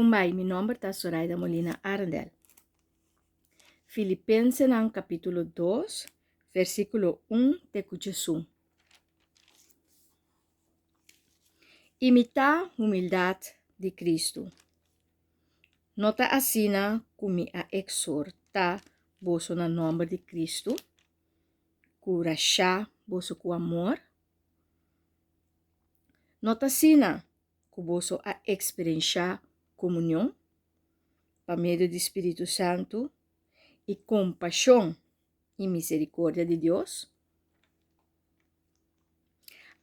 Kumbai, mi nomber ta Zoraida Molina Arendel. Filipensenan kapítulo 2, versíkulo 1 te ku 11. Imitá humildat di Kristu. No ta asina ku mi a eksortá boso na nòmber di Kristu, kurashá boso ku amor? No ta asina ku boso a eksperenshá komunion pa medio di Spiritu Santu i kompashon i miserikordia di Dios?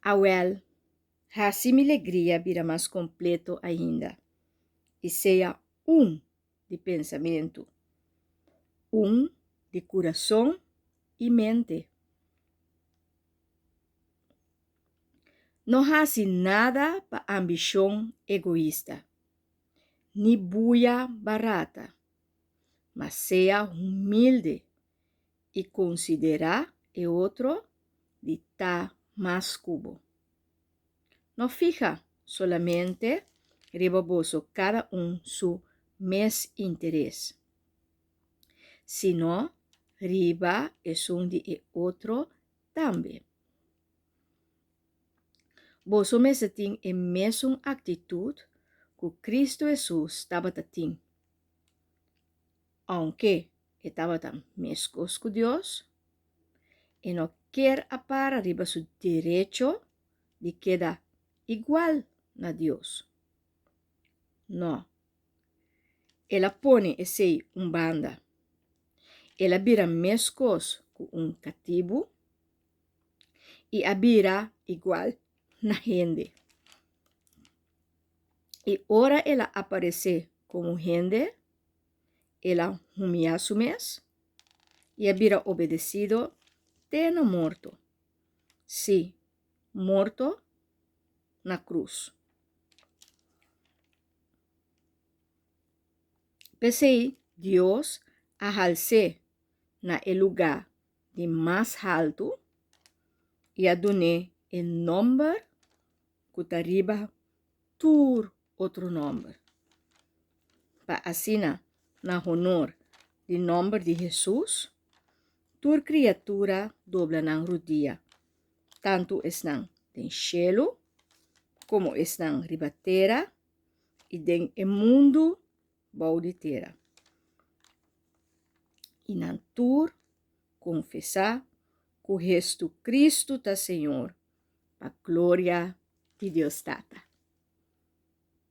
Awèl, hasi mi legria bira mas kompleto ainda i sea un di pensamentu, un di kurason i mente. No hasi nada pa ambishon egoista, ni buya barata, ma sea humilde i konsiderá e otro di ta mas ku bo. No fiha solamente riba boso kada un su mes interes, sino riba esun di e otro tambe. Boso mester tin e mesun aktitut ku Kristu Hesus tabata tin. Ounke e tabata meskos ku Dios, e no kier a para riba su derecho di keda igual na Dios. No. El a pone esei un banda. El a bira meskos ku un katibu i a bira igual na hende. I ora el a aparesé komo hende, el a humiá su mes i a bira obedesido te na morto, sí, morto na krus. P'esei Dios a hals'é na e lugá di mas haltu i a dun'é e nòmber ku ta riba tur otro nòmber, pa asina na honor di nòmber di Hesus tur kriatura dobla nan rudia, tantu esnan den shelu komo esnan riba tera i den e mundu bou di tera. I nan tur konfesá ku Hestucristu ta Señor, pa gloria di Dios Tata.